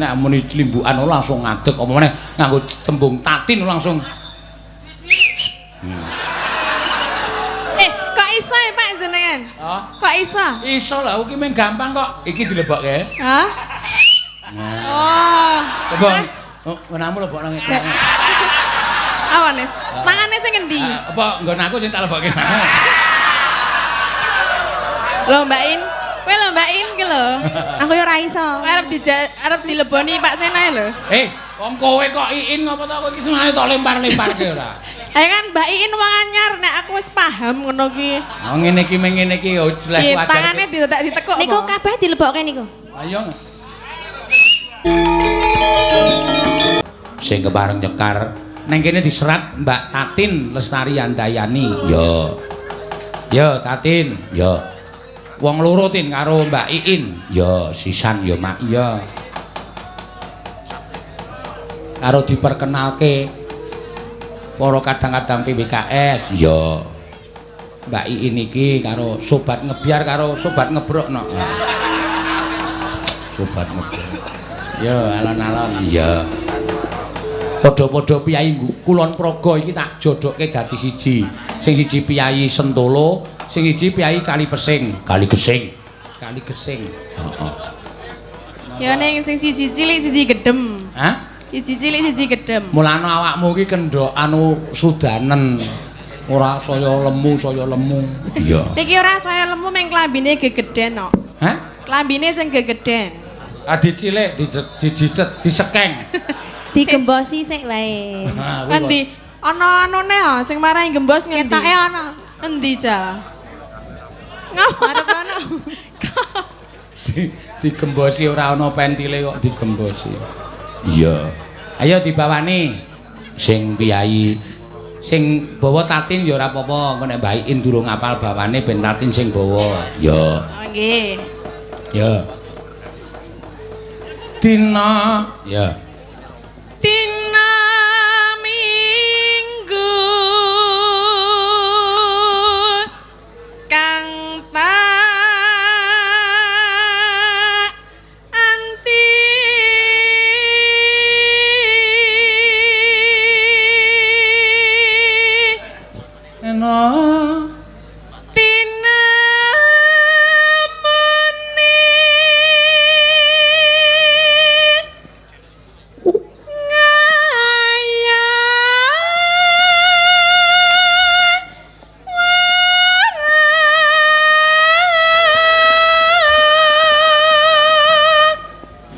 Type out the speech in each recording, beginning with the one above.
Nek muni limbukan langsung ngadeg, apa meneh nganggo tembung Tatin langsung. Kok iso ya Pak jenengan? Hah? Kok iso? Iso lah, iki mung gampang kok. Iki dilebokke. Hah? Nah. Oh. Coba. Oh, nggonamu lebokno ngene. Awane. Tangane sing endi? Apa nggon aku sing tak lebokke? Lho Mbak In, kowe lho Mbak In ki lho. Aku ya ora iso. Kowe arep dileboni Pak Sena lho. Wong kowe kok Iin ngopo to, kowe iki senengane tok lempar-lemparke ora? Ayo kan Mbak Iin wong anyar, nek aku wis paham ngono ki. Oh ngene iki meng ngene iki yo jelas Piye wajar. tangane diletak ditekuk. Niku kabeh dilebokke niku. Ayo. Sing kepareng nyekar neng kene diserat Mbak Tatin Lestari Andayani. Yo. Yo Tatin, yo. Wong loro Tin karo Mbak Iin. Yo sisan yo Mak. Iya. Karo diperkenalke para kadang-kadang PWKS. Yo. Mbak Iin iki karo sobat ngebiar karo sobat ngebrokno. Sobat ngebrok. Yo alon-alon. Iya. Padha-padha piyayi Kulon Progo iki tak jodohke dadi siji. Sing siji piyayi Sentolo, sing siji piyayi Kali Pesing. Kali Gesing. Kali Gesing. Heeh. Ya ning sing siji cilik siji gedem. Hah? Siji cilik siji gedem. Mulane awakmu iki kendhok anu sudanen. Ora saya lemu, saya lemu. Iya. Niki ora saya lemu meng klambine gegeden kok. Hah? Klambine sing gegeden. Adi cilik dijitet, disekeng. Digembosi sik wae. Ngendi? Ana anune ha sing marai gembos ngendi? Ketoke ana. Endi jal? Ngapa? Arep ana. Digembosi ora ana pentile kok digembosi. Iya. Ayo dibawani sing piyayi sing bawa Tatin ya ora apa-apa, engko nek Mbak Iin durung apal bawane ben Tatin sing bawa. Ya. Oh nggih. Ya. Dina ya. Dina Minggu kang tak anti eno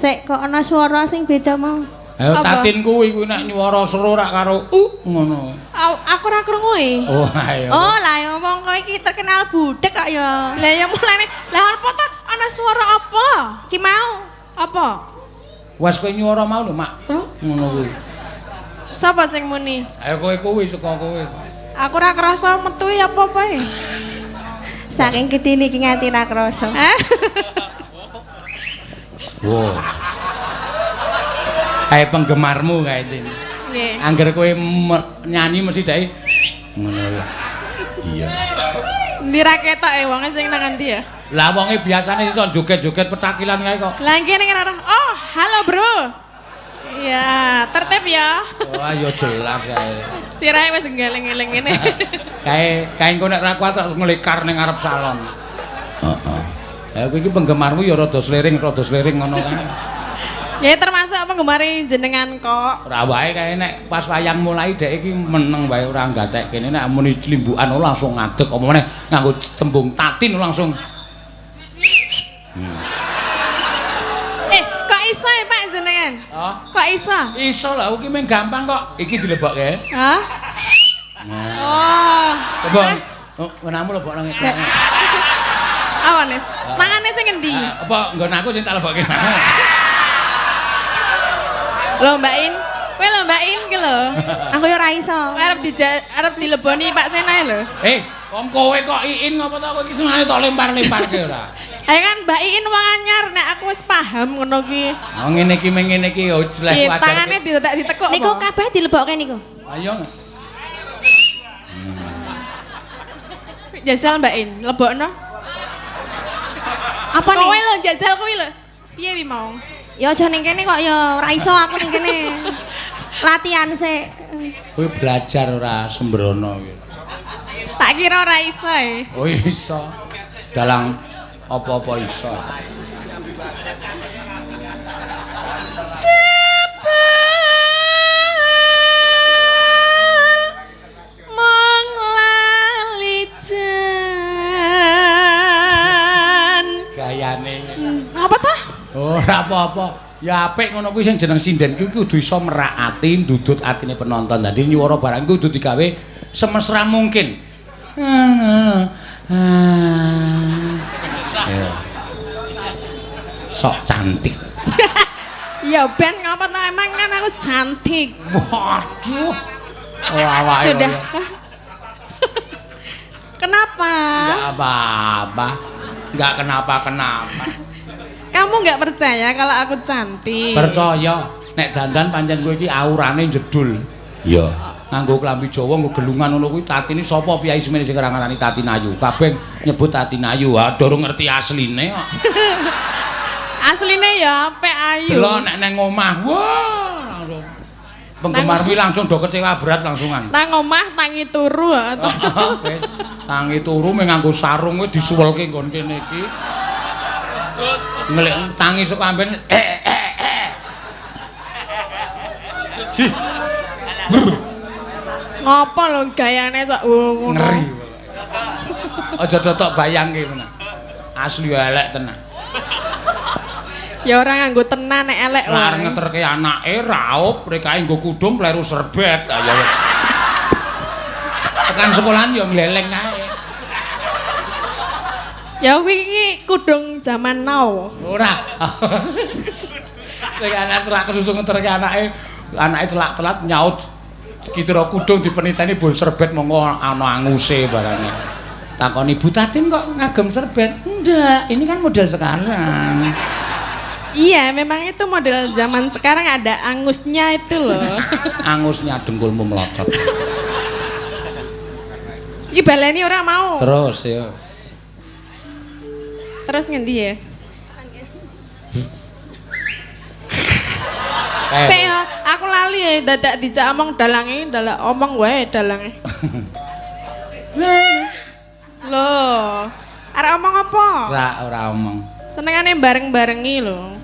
Sik kok ana swara sing beda mau. Ayo Tatin kuwi kuwi nek nyuwara seru rak karo ngono. Aku ora krungu e. Oh ayo. Oh lah ya wong kowe iki terkenal budek kok ya. Lah ya mulane lah apa to ana suara apa? Ki mau. Apa? Wes kowe nyuwara mau lho, Mak. Ngono kuwi. Sapa sing muni? Ayo kowe kuwi saka kowe. Aku ora krasa metu ya apa-apa e. Saking gedene iki nganti ra krasa. Wow. Kayak penggemarmu kae Tin. Nggih. Angger kowe nyanyi mesti dhek ngono ya. Iya. Endi ra ketok e wonge sing nang endi ya? Lah wonge biasane iso joget-joget petakilan kae kok. Lah nggih ning ora. Oh, halo Bro. Iya, tertib ya. Wah, ya jelas kae. Sirahe wis nggeleng-ngeleng ngene. Kae kae engko nek ra kuat terus nglekar ning ngarep salon. Heeh. Ya kowe iki penggemarmu ya rada sliring ngono kan. Ya termasuk penggemar jenengan kok. Ora wae kae nek pas wayang mulai dhek iki meneng wae ora gatek kene nek muni limbukan langsung ngadeg apa meneh nganggo tembung Tatin langsung. Kok iso ya Pak jenengan? Hah? Kok iso? Iso lah iki mung gampang kok. Iki dilebokke. Hah? Nah. Oh. Coba. Oh, nggonamu lebokno ngene. Awane. Tangane sing endi? Apa nggon aku sing tak lebokke? Lho Mbak In, kowe lho Mbak In ki lho. Aku ya ora iso. Kowe arep dileboni Pak Sena lho. Wong kowe kok Iin ngopo to kowe iki senengane tok lempar-lemparke ora? Ayo kan Mbak Iin wong anyar nek aku wis paham ngono ki. Oh ngene iki meng ngene iki yo jelas wajar. Tangane diletak ditekuk. Niku kabeh dilebokke niku. Ayo. Jajal Mbak In, lebokno. Apa nih? Kowe lho jajal kuwi lho. Piye wi mau? Ya aja ning kene kok ya ora iso aku ning kene. Latihan sik. Kowe belajar ora sembrono kuwi. Tak kira ora iso e. Oh iso. Dalang apa-apa iso. Jebul mung lali jan. Gayane. Apa ta? Ora apa-apa. Ya apik ngono kuwi sing jeneng sinden kuwi kudu iso merak ati, ndudut atine penonton. Dadi nyuwara barang kudu digawe semesra mungkin. Ya. Sok cantik. Ya ben ngapa ta emang kan aku cantik. Waduh. Oh, awake. Sudah. Kenapa? Enggak apa-apa. Enggak kenapa-kenapa. Kamu nggak percaya kalau aku cantik? Percaya. Nek dandan pancen kowe iki aurane jedul. Iya. Nganggo klambi Jawa, nggo gelungan ngono kuwi Tatine sapa piyai semene sing ngarani Tatin Ayu? Kabeh nyebut Tatin Ayu. Ha durung ngerti asline kok. Asline ya apik ayu. Delok nek nang omah, wah langsung. Penggemar kuwi langsung do kecewa berat langsungan. Nang omah tangi turu. Wis tangi turu mung nganggo sarung kuwi disuwelke nggon kene iki. Ngelik tangi saka amben. Ngopo lho gayane sok ngono. Ngeri. Aja dotok bayangke tenan. Asli elek tenan. Ya ora nganggo tenan nek elek wae. Lah ngeterke anake raup, rekae nggo kudung kleru serbet. Ayo. Tekan sekolahan ya ngleleng kae. Ya kuwi iki kudung jaman now. Ora. Sing anak selak kesusu ngeterke anake, anake selak telat nyaut kira kudung dipeniteni bol serbet monggo ana anguse barangnya. Takoni Bu Tatin kok ngagem serbet? Ndak, ini kan model sekarang. Iya, memang itu model zaman sekarang ada angusnya itu loh. Angusnya dengkulmu melocot. Iki baleni ora mau. Terus ya. Terus ngendi ya? Sik aku lali ya dadak dijak omong dalange, dalak omong wae dalange. Loh, arek omong apa? Ora omong. Senengane bareng-barengi lho.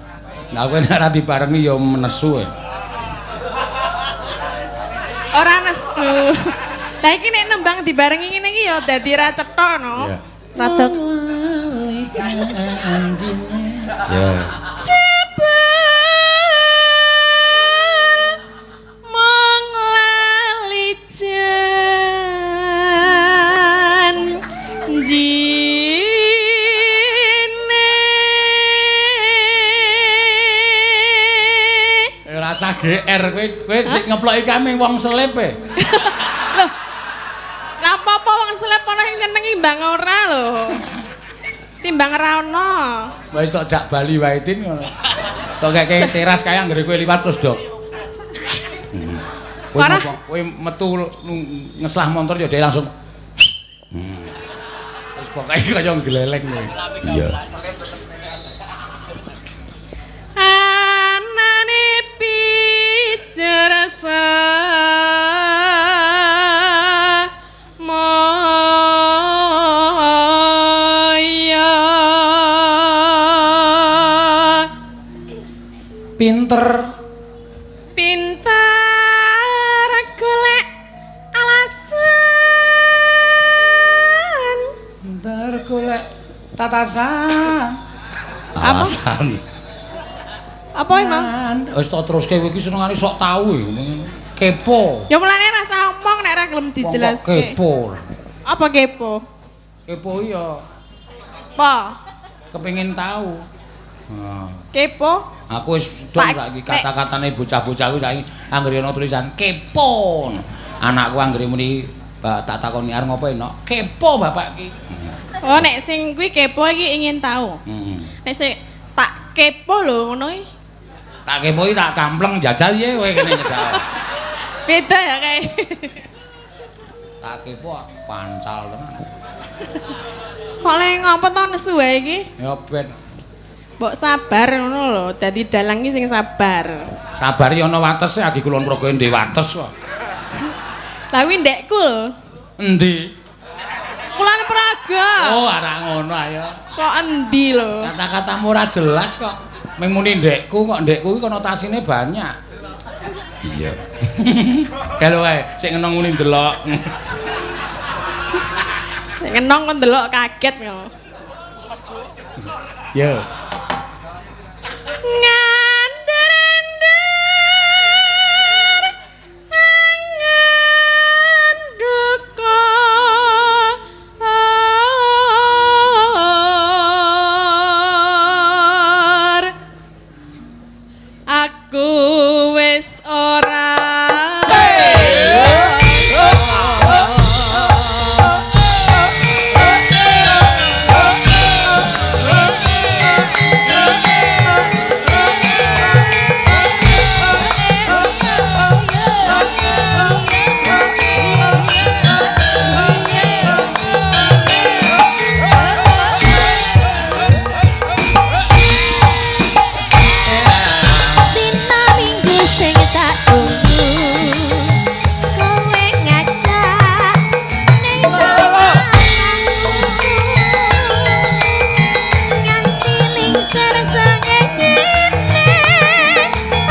Lah kowe nek ora dibarengi ya nesu e. Ora nesu. Lah iki nek nembang dibarengi ngene iki ya dadi ra cetha no. Yeah. Rada ya. Jebul mung lali jan jine. Rasa GR kowe kowe sing ngeploki kami wong selip e. Loh. Lah apa-apa wong selip ana sing nyenengi mbang ora lho. Timbang ra ono. Wis tok jak bali wae Tin ngono. Tok keke teras kaya anggere kowe liwat terus, Dok. Kowe kowe metu ngeslah montor ya dhek langsung. Wis pokoke kaya ngleleng kowe. Iya. Anane pijersa moya. Pinter pinter golek alasan, pinter golek tatasan. Alasan apa emang? Wis tok teruske kowe iki senengane sok tau e. Kepo. Ya mulane rasa omong nek ora gelem dijelaske. Kepo. Apa kepo? Kepo iya. Apa? Kepengin tahu. Heeh. Kepo. Aku wis dong saiki kata-katane bocah-bocah ku saiki anggere ana tulisan kepo. Anakku anggere muni tak takoni arep ngopo enak. Kepo bapak iki. Oh nek sing kuwi kepo iki ingin tahu. Heeh. Nek sing tak kepo lho ngono iki. Tak kepo iki tak kampleng jajal ye kowe kene njajal. Beda ya kae. Tak kepo pancal tenan. Kok le ngopo to nesu wae iki? Ya ben. Mbok sabar ngono lho, dadi dalang iki sing sabar. Sabar ya ana watese, agi Kulon Progo ndek wates kok. Lah kuwi ndekku lho. Endi? Kulon Progo. Oh, ora ngono ayo. Kok endi lho? Kata-katamu ora jelas kok. Ming muni ndekku kok ndekku kuwi konotasine banyak. Iya. Kalau wae sing ngenong muni ndelok. Sing ngenong kok ndelok kaget ngono. Yo. Ngandar-andar angan duka aku wis ora. Dina Minggu sing tak tunggu, kowe ngajak ning tawanku, nganti lingsir sengene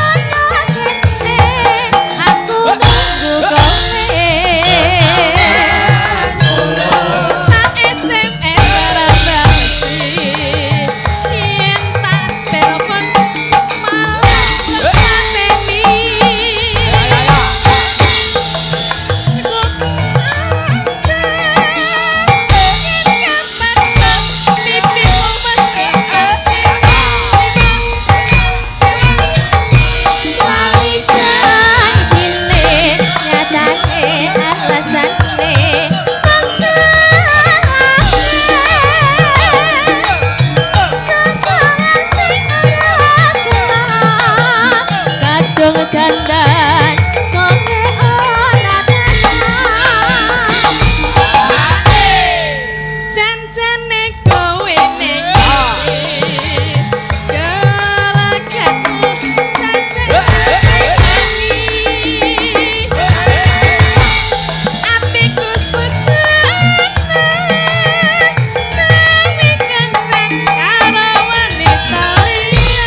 ana kene aku nunggu kowe. Tak SMS ora balesi, yen tak telepon malah kepateni. Lali janjine nyatane alasane kadung dandan kowe ora tenang. Janjane kowe ning gelagatmu saja atiku sujana nawi kencan karo wanita liya.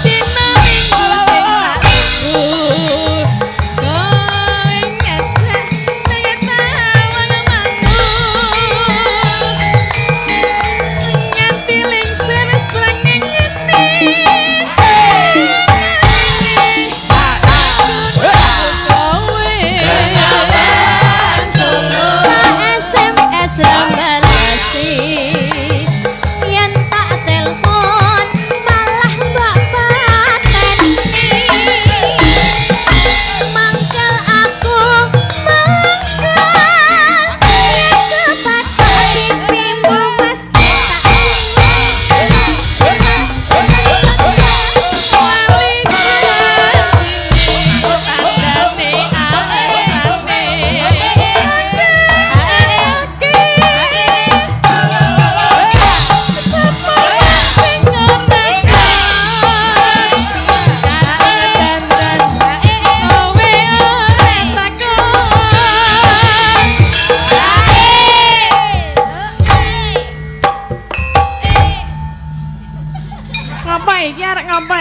Dina Minggu sing tak tunggu, kowe ngajak ning tawang mangu, nganti lingsir srengenge ngene kowe. Tak SMS ra balesi, yen tak telepon malah mbok pateni. Mangkel aku mangkel, yen kepatok pipimu mesti tak Wali janjine tandane alasane ake sapa sing ngerti dandan kowe ora takon. Ngapa iki arek ngapa?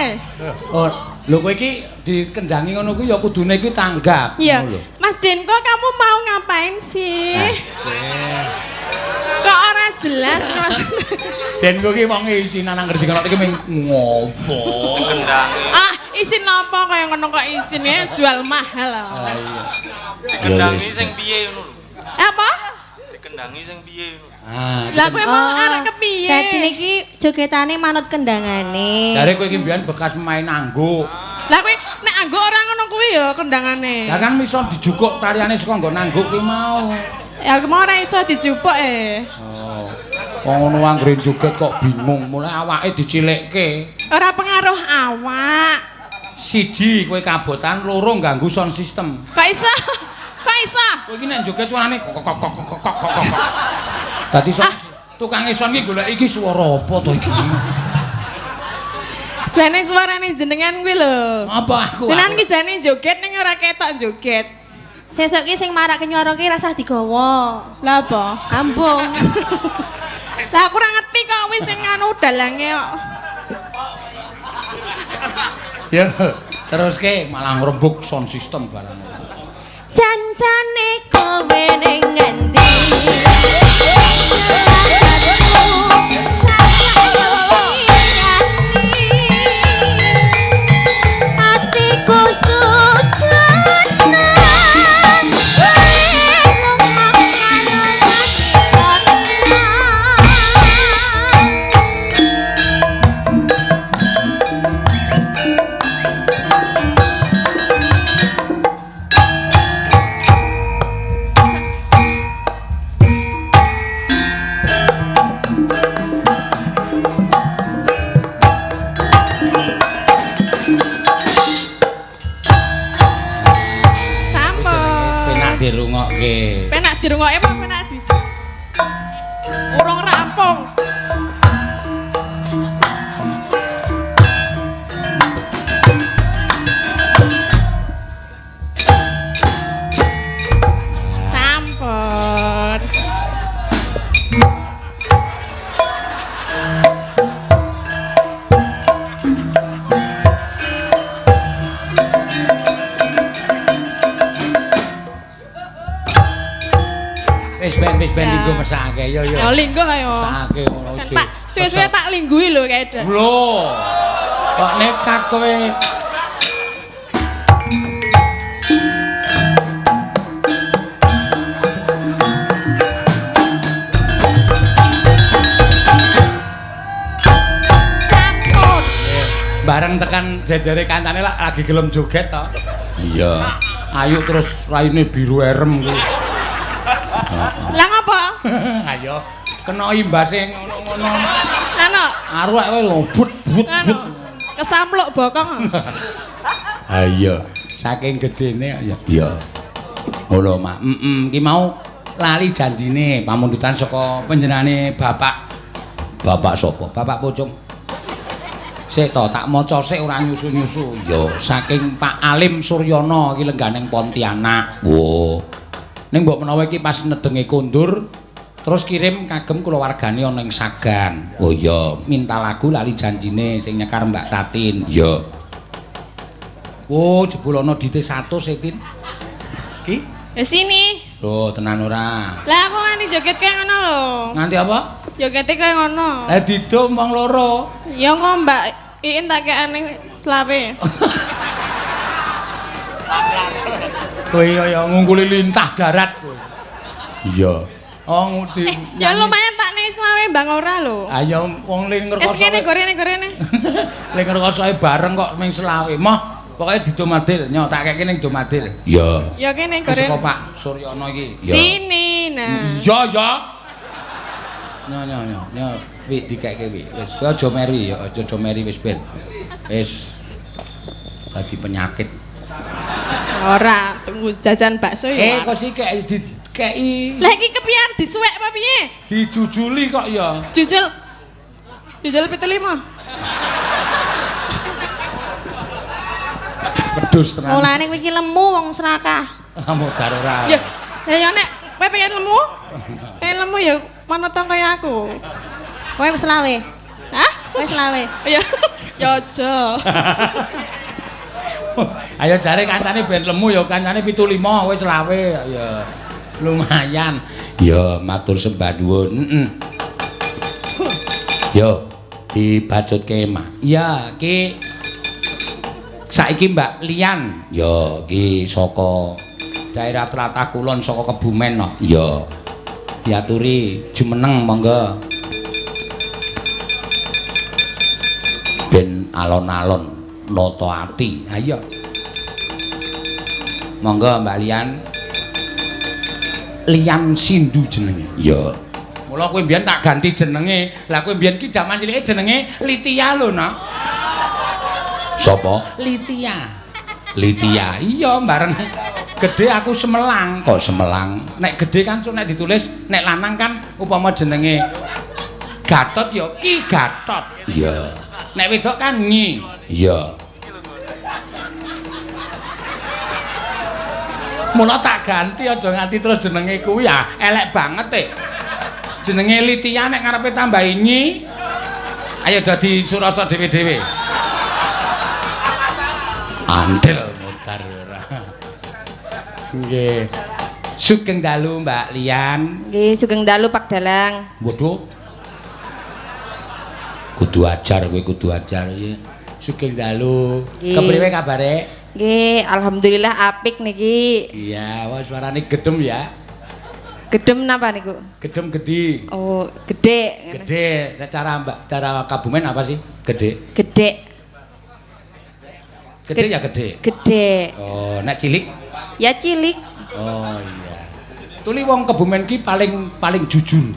Oh, lho kowe iki dikendangi ngono kuwi ya kudune kuwi tanggap. Iya, Ngono lho. Mas Denko kamu mau ngapain sih? Kok ora jelas Mas? Denko ki wong isinan nang ngerti kono iki ming ngopo. Dikendangi, Ah, isin apa kaya ngono kok isinnya jual mahal. Ah iya. dikendangi sing piye ngono lho. Apa? Dikendangi sing piye ngono. Ah, Lah kowe mau arek kepiye? Dadi niki jogetane manut kendangane. Jare kowe iki mbiyen bekas pemain angguk. Lah kowe nek Nangguk ora ngono kuwi ya kendangane. Lah kan iso dijukuk tariane saka nggon nangguk kuwi mau. Ya aku mau ora iso dijupuk e. Oh. Wong ngono anggere joget kok bingung, mulai awake dicilikke. Ora pengaruh awak. Siji kowe kabotan, loro ganggu sound system. Kok iso? Kok iso? Kowe iki nek joget suarane kok kok kok kok kok kok. Dadi sound tukange sound iki golek iki swara apa to iki? Jane suarane jenengan kuwi lho. Apa aku? Jenengan ki jane joget ning ora ketok joget. Sesuk ki sing marake nyuara ki rasah digawa. Lah apa? Ambung. Lah aku ora ngerti kok wis sing anu dalange kok. Ya, teruske malah ngrembug sound system barang. Jancane kowe ning ngendi? Atiku sucana. Dirungokke. Penak dirungokke apa penak di? Urung rampung. Sampun. Wis ben lingguh mesake yo yo. Ya lingguh ayo. Mesake ngono sih. Tak suwe-suwe tak lingguhi lho kae. Lho. Kok nekat kowe. Sampun. Bareng tekan jejere kancane lak lagi gelem joget to. Iya. Ayo terus raine biru erem kuwi. Lah ngapa? Ayo kena imbase ngono-ngono. Lah no. Arwah kowe but but but. Kesampluk bokong. Ha iya, saking gedene ya. Iya. Ngono, Mak. Heeh, iki mau lali janjine pamundutan saka panjenengane Bapak. Bapak sapa? Bapak Pocong. Sik to, tak maca sik ora nyusu-nyusu. Ya, saking Pak Alim Suryono iki lengganing Pontianak. Wo. Ning mbok menawa iki pas nedenge kondur terus kirim kagem kulawargane ana ing Sagan. Oh iya, minta lagu lali janjine sing nyekar Mbak Tatin. Iya. Oh, jebul ana dite 100 e, Tin. Ki? Ya sini. Lho, tenan ora? Lah aku nganti joget kaya ngono lho. Nganti apa? Jogete kaya ngono. Lah didum wong loro. Ya engko Mbak Iin tak kekane selawe. Kowe kaya ngungkuli lintah darat kowe. Iya. Oh, di ya lumayan tak ning selawe Bang ora lho. Ayo wong ling ngrekoso. Wis kene gorene gorene. Ling ngrekosoe bareng kok ming selawe. Moh, pokoke didomadil. Nyo tak keke ning domadil. Iya. Ya kene gorene. Saka Pak Suryono iki. Sini nah. Iya, ya. Nyo nyo nyo nyo wi dikeke wi. Wis kowe aja meri ya, aja meri wis ben. Wis dadi penyakit. Ora, tunggu jajan bakso ya. Eh, kok sik dikeki. Lah iki kepiye disuwek apa piye? Dijujuli kok ya. Jujul. Jujul 75. Pedus tenan. Mulane kowe iki lemu wong serakah. Modar ora. Ya, ya ya nek kowe pengen lemu? Pengen lemu ya manut kaya aku. Kowe selawe. Hah? Kowe selawe. Ya, ya aja. Ayo jare kancane ben lemu ya kancane 75 kowe selawe ya. Lumayan. Ya matur sembah nuwun. Heeh. Yo dibacutke Mak. Iya, iki saiki Mbak Lian. Ya, iki saka daerah Tlatah Kulon saka Kebumen no. Ya. Diaturi jumeneng monggo. Ben alon-alon nata ati. Ha iya. Monggo Mbak Lian. Lian Sindu jenenge. Iya. Mula kowe mbiyen tak ganti jenenge. Lah kowe mbiyen ki jaman cilike jenenge Litia lho, Nak. Sapa? Litia. Litia. Iya, bareng gedhe aku Semelang. Kok Semelang? Nek gedhe kan nek ditulis nek lanang kan upama jenenge Gatot ya Ki Gatot. Iya. Nek wedok kan Nyi. Iya. Mula tak ganti aja nganti terus jenenge kuwi ya elek banget e. Jenenge Litia nek ngarepe tambahi Nyi. Ayo dadi surasa dhewe-dhewe. Andel mutar ora. Nggih. Sugeng dalu Mbak Lian. Nggih, sugeng dalu Pak Dalang. Waduh. Kudu ajar kowe, kudu ajar iki. Sugeng dalu. Kepriwe kabare? Nggih, alhamdulillah apik niki. Iya, wah suarane gedem ya. Gedem napa niku? Gedem gedhi. Oh, gedhe. Gedhe. Nek cara Mbak, cara Kabumen apa sih? Gedhe. Gedhe. Gedhe ya gedhe. Gedhe. Oh, nek cilik? Ya cilik. Oh iya. Tuli wong Kebumen ki paling jujur.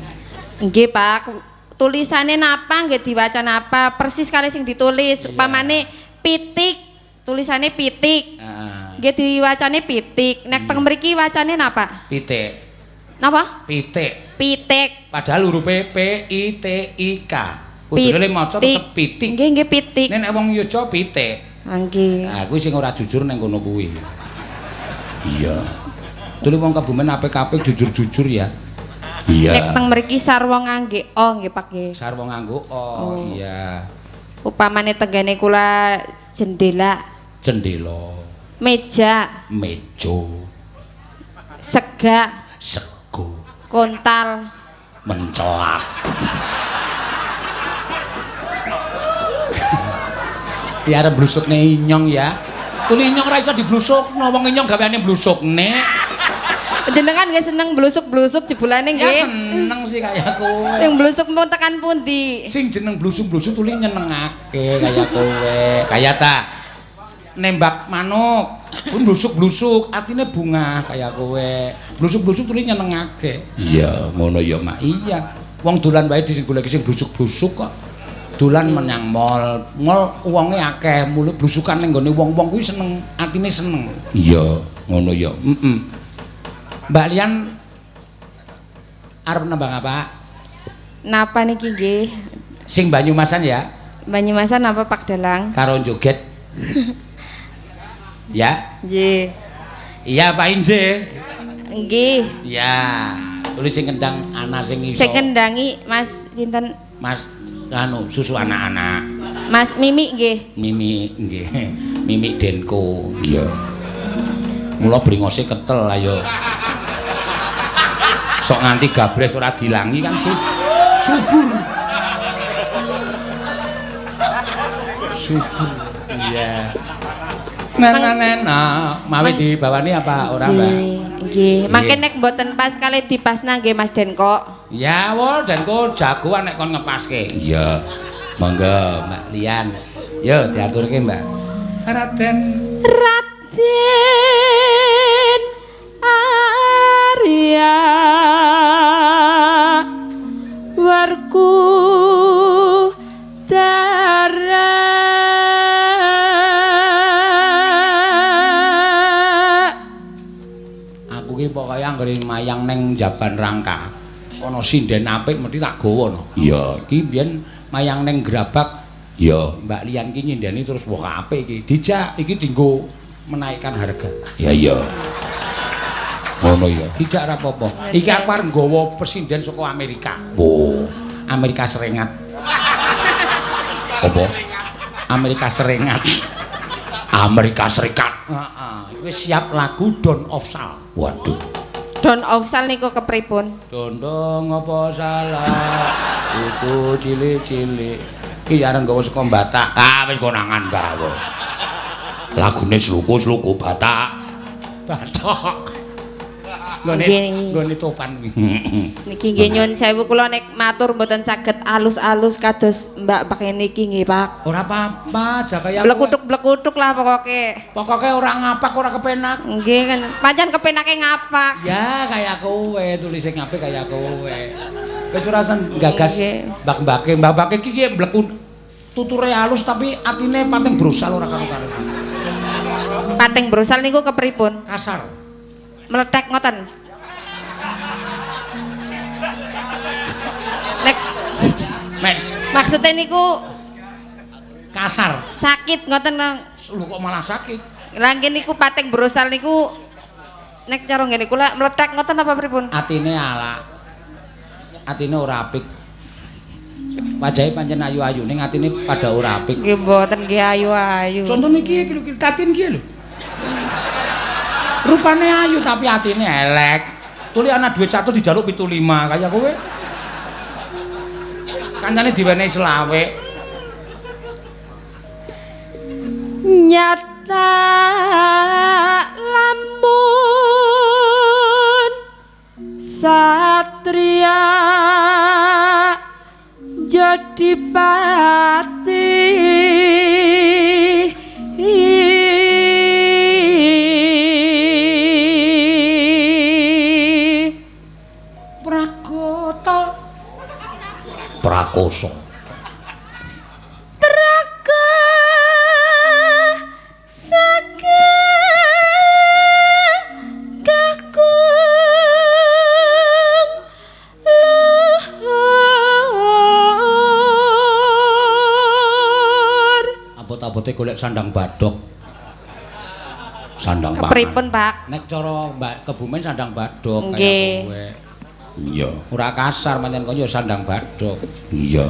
Nggih, Pak. Tulisane napa nggih diwaca napa, persis kali sing ditulis. Upamane pitik, tulisane pitik. Heeh. Nggih diwacane pitik. Nek teng mriki wacane napa? Pitik. Napa? Pitik. Pitik. Padahal hurufe P I T I K. Kudune maca tetep pitik. Nggih, nggih pitik. Nek wong Yogya pitik. Nggih. Nah, kuwi sing ora jujur ning kono kuwi. Iya. Tuli wong Kebumen apik-apik jujur-jujur ya. Iya. Nek teng mriki sarwa ngangge o nggih Pak nggih. Sarwa nganggo o. Oh. Iya. Upamane tenggene kula jendela. Jendela. Meja. Meja. Sega. Sego. Kontal. Mencelak. Ya arep blusukne inyong ya. Tuli inyong ora iso diblusukno, wong inyong gaweane blusukne. Jenengan nggih seneng blusuk-blusuk jebulane nggih. Ya seneng sih kaya kowe. Sing blusuk mau tekan pundi? Sing jeneng blusuk-blusuk tuli nyenengake kaya kowe. Kaya ta nembak manuk, pun blusuk-blusuk, atine bungah kaya kowe. Blusuk-blusuk tuli nyenengake. Iya, ngono ya, Mak. Iya. Wong dolan wae digoleki sing blusuk-blusuk kok. Dolan menyang mall, mall wonge akeh, mule blusukan ning nggone wong-wong kuwi seneng, atine seneng. Iya, ngono ya. Heeh. Mbak Lian arep nembang apa? Napa niki nggih? Sing Banyumasan ya? Banyumasan napa Pak Dalang? Karo joget. Ya? Nggih. Iya Pak Inje. Nggih. Iya. Tulis sing kendang ana sing iso. Sing kendangi Mas sinten? Mas anu susu anak-anak. Mas Mimi nggih. Mimi nggih. Mimi Denko. Iya. Mula bringose ketel ayo. Sok nganti gabres ora dilangi kan subur. Subur. Iya. Nah, mawi dibawani apa ora, Mbak? Nggih. Mangke nek mboten pas kali dipasna nggih Mas Denko. Ya, wo Denko jagoan nek kon ngepaske. Iya. Monggo, Mbak Lian. Yo diaturke, Mbak. Raden Raden Arya Warku Dara. Aku ki pokoke anggere mayang ning Jaban Rangka ana sinden apik mesti tak gawa no. Iya, iki biyen mayang ning Grabak. Iya, Mbak Lian ki nyindeni terus wah apik iki. Dijak iki dienggo menaikkan harga. Ya iya. Ngono ya. Dijak ora apa-apa. Iki aku arep nggawa pesinden saka Amerika. Oh, Amerika Seringat. Apa? Amerika Seringat. Amerika Serikat. Heeh. Wis siap lagu Don of Sal. Waduh. Don of Sal niku kepripun? Dondong apa salah? Iku cilik-cilik. Iki arep nggawa saka Batak. Ah wis konangan gawe. Lagune sluku-sluku Batak. Batak. Nggone Nggih. nggone topan kuwi. Niki nggih nyun sewu kula nek matur mboten saged alus-alus kados Mbak Pak niki nggih, Pak. Ora apa-apa, aja kaya kowe. Blekutuk-blekutuk lah pokoke. Pokoke ora ngapak, ora kepenak. Nggih kan pancen kepenake ngapak. Ya kaya kowe, tulise ngape kaya kowe. Wis ora sen gagas Nggih. mbak-mbake, mbak-mbake iki ki mleku tuture halus tapi atine pating brosal ora karo-karo. Pating brosal niku kepripun? Kasar. Meletek ngoten. Nek Mek maksudnya niku kasar. sakit ngoten to. Lu kok malah sakit? Lah nggih niku pating brosal niku nek cara ngene kula meletek ngoten apa pripun? Atine alak. Atine ora apik. Wajahe pancen ayu-ayu ning atine pada ora apik. Nggih mboten nggih ayu-ayu. Contone iki iki lho Tatin iki lho. Rupane ayu tapi atine elek. Tuli ana dhuwit 1 dijaluk 75 kaya kowe. Kancane diwenehi selawe. Nyata lamun satria jadi pati Pragota. Prakosa. Praga saka kakung luhur. Abot-abote golek sandang badhok. Sandang pangan. Kepripun, Pak? Nek cara Mbak Kebumen sandang badhok kaya Nggih. kowe. Iya. Ora kasar pancen kaya sandang badhok. Iya.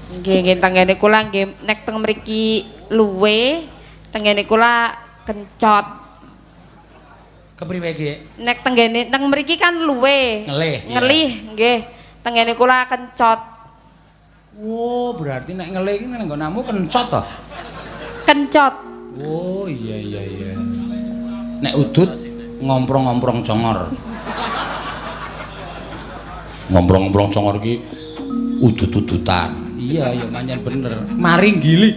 Nggih nggih tenggene kula nggih nek teng mriki luwe tenggene kula kencot. Kepriwe iki? Nek tenggene teng mriki kan luwe. Ngelih, iya. Ngelih nggih. Tenggene kula kencot. Oh, berarti nek ngelih iki nang nggonamu kencot to? Kencot. Oh, iya iya iya. Nek udut ngomprong-ngomprong congor. Ngomprong-ngomprong congor iki udut-udutan. Iya, ya pancen bener. Mari nggili.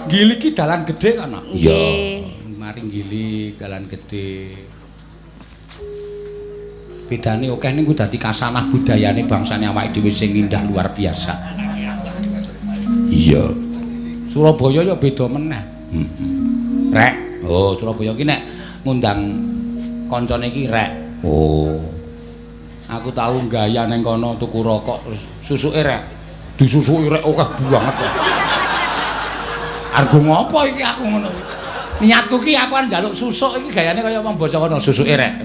Nggili ki dalan gedhe kono. Iya. Nggih. Mari nggili dalan gedhe. Bedane akeh ning ku dadi kasanah budayane bangsane awake dhewe sing indah luar biasa. Iya. Surabaya ya beda meneh. Heeh. Rek. Oh, Surabaya ki nek ngundang kancane iki rek. Oh. Aku tau gaya ning kono tuku rokok terus susuke rek. Disusuki rek akeh banget. Argo ngopo iki aku ngono kuwi. Niatku ki aku arep njaluk susuk iki gayane kaya wong basa kono susuke rek.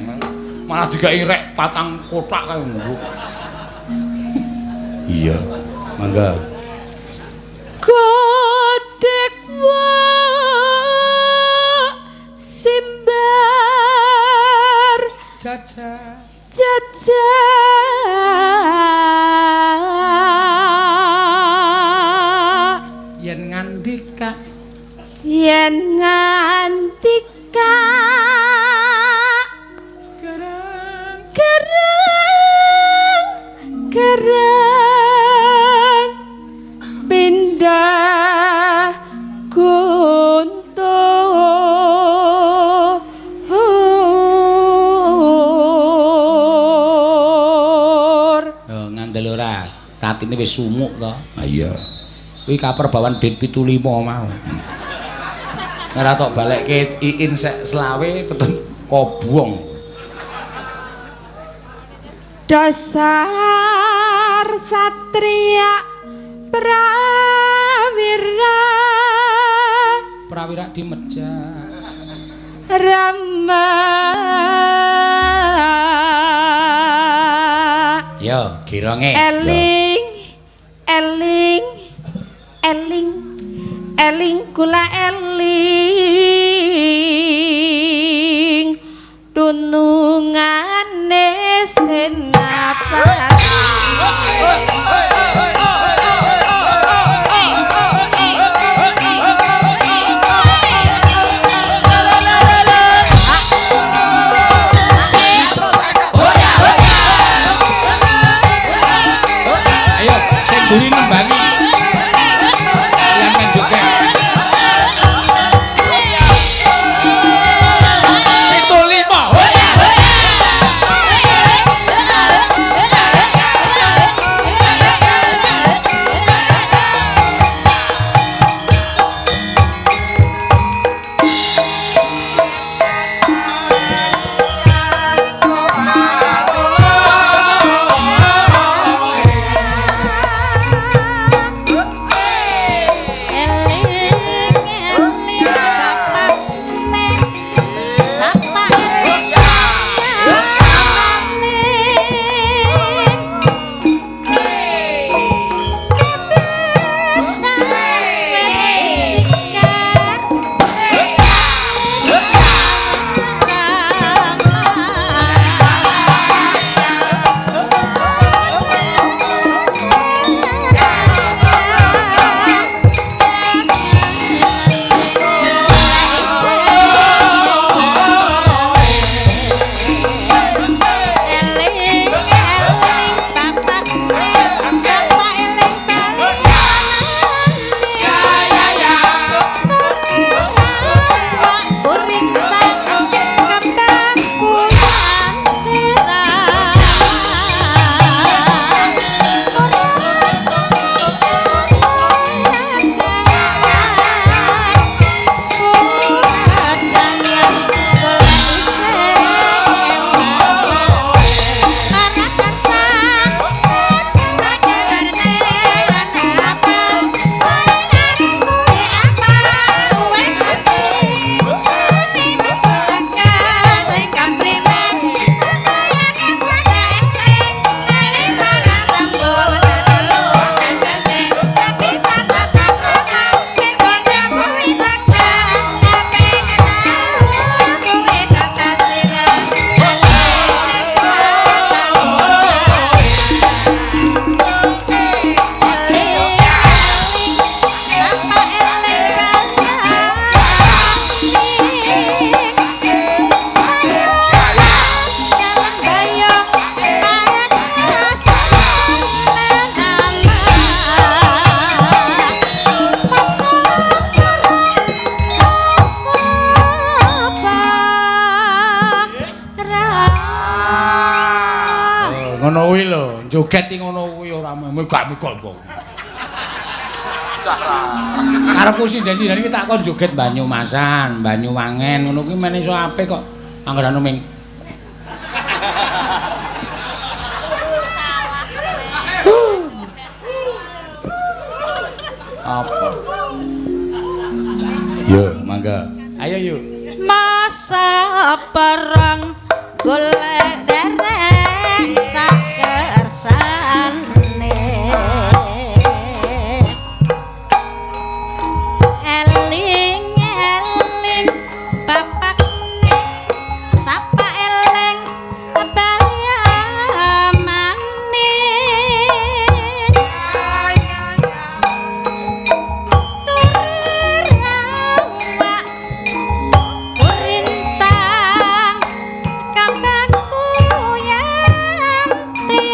Malah digawe rek patang kotak kae ngono. Iya. Mangga. Godhek wa simbar Jajah. jajah Yen ngandika yen ngandika gereng gereng gereng pindah guntur. Oh, ngandel ora. Tatine wis sumuk to. Ah, iya. Kuwi kaper bawan dit 75 mau. Ora tok balekke iin sek selawe tetep kobong. Dasar satria prawira Prawira dimejak. Rama Yo, gironge. eling eling eling eling kula eling dunungane senapati. Yo. Ngono kuwi lho, joget iki ngono kuwi ora megak-megak apa. Karepku sinden-sinden iki tak kon joget Banyumasan, Banyuwangen ngono kuwi men iso apik kok. Angger anu ming apa? Yo, mangga. Ayo yuk. Masa perang golek derek sakersane. Eling-eling bapakne sapa eling baliamane. Turirawa kurintang kambangku yanti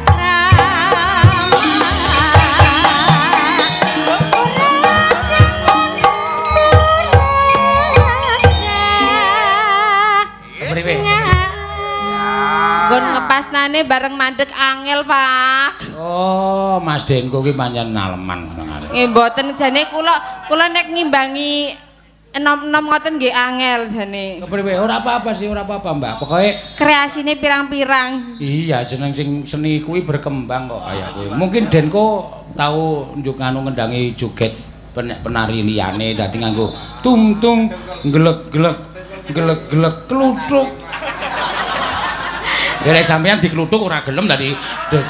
rama. Kepriwe? Nggon ngepasnane bareng mandek angel, Pak. Oh, Mas Denko ki pancen naleman ngono. Nggih mboten jane kula nek ngimbangi enom-enom ngoten nggih angel jane. Kepriwe? Ora apa-apa sih, ora apa-apa, Mbak. Pokoke Kreasine pirang-pirang. iya jeneng sing seni kuwi berkembang kok kaya kuwi. Mungkin Denko tau njuk nganu ngendangi joget penari liyane dadi nganggo tung-tung glek-glek glek-glek kluthuk. Ya nek sampeyan dikluthuk ora gelem dadi deg.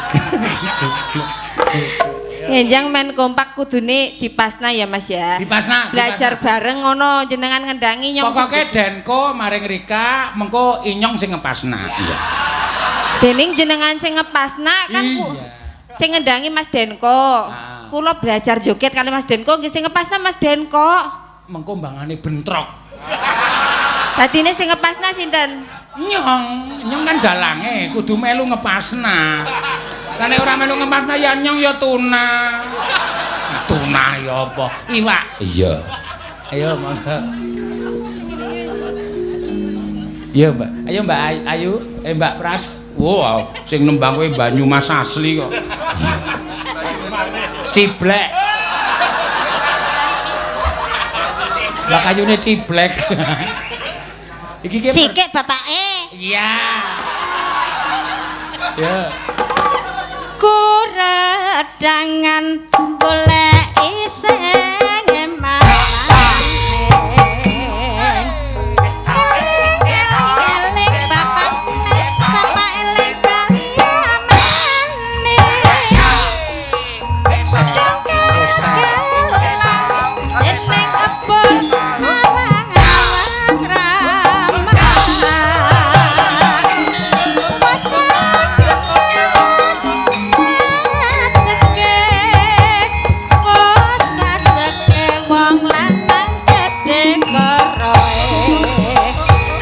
Ngenjang men kompak kudune dipasna ya Mas ya. Dipasna. Belajar bareng ngono jenengan ngendangi nyong. Pokoke Denko maring Rika mengko inyong sing ngepasna. Iya. Dening jenengan sing ngepasna kan ku Iya. sing ngendangi Mas Denko. Ah. Kula belajar joget kali Mas Denko nggih sing ngepasna Mas Denko. Mengko mbangane bentrok. Dadine sing ngepasna sinten? Nyong, nyong kan dalange kudu melu ngepasna. Lah nek ora melu ngepasna ya nyong ya tuna. Tuna ya apa? Iwak. Iya. Ayo monggo. Iya, Mbak. Ayo Mbak Ayu, Mbak Pras. Wow, sing nembang kowe Banyumas asli kok. Ciblek. Mbak Ayune ciblek. Iki ki Sikik bapake. Iya. Ya. Kuredangan golek iseng emane. Eling-eling bapakne sapa eling baliamane. Eneng ebol awang-awang rama. Wong lanang gedhe koroe.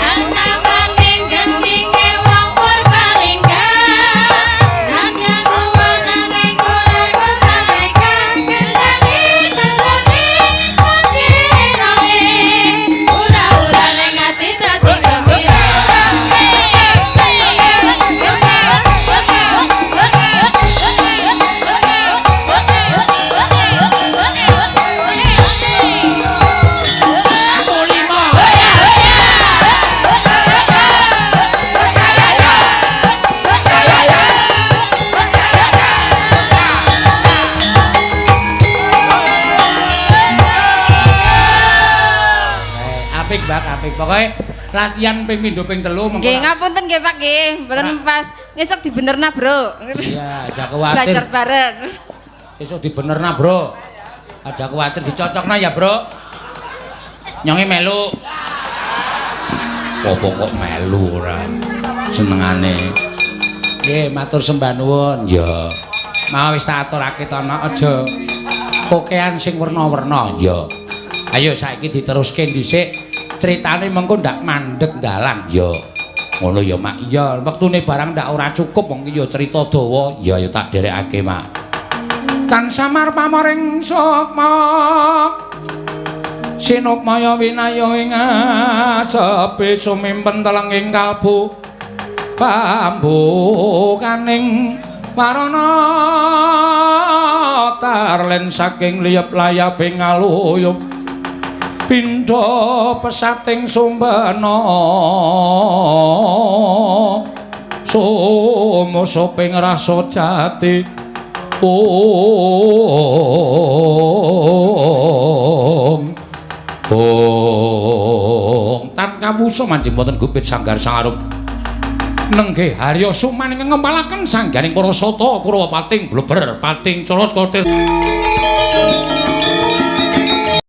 Anamaning gendinge wong Purbalingga. Nanyang wenange ora kota kendhange tembane pandirane. Ura-ura ning ati dadi gembira. Apik, Mbak, apik. Pokoke latihan ping pindho ping telu mengko. Nggih ngapunten nggih Pak nggih, mboten pas ngesuk dibenerna, Bro. Iya, aja kuwatir. Belajar bareng. Sesuk dibenerna, Bro. Aja kuwatir dicocokna ya, Bro. Nyonge melu. Apa kok melu ora senengane. Nggih, matur sembah nuwun. Ya. Mau wis tak aturake to, Nok, aja kokean sing werna-werna. Ya. Ayo saiki diteruske dhisik critane mengko ndak mandeg dalan. Ya. Ngono ya, Mak. Iya, wektune barang ndak ora cukup wong iki ya cerita dawa. Ya ya tak derekake, Mak. Tan samar pamoring sukma. Sinukmaya winaya ing asepe sumimpen telenging kalbu. Pambukaning warana tarlen saking liyep layaping ngaluyup pindha pesating sumbana sumusuping rasa jati. Ong ong tan kawusa manjing wonten gupit sanggar sangarum nenggih Harya Suman ingkang ngempalaken sangganing para sata Kurawa pating bleber pating corot kotir.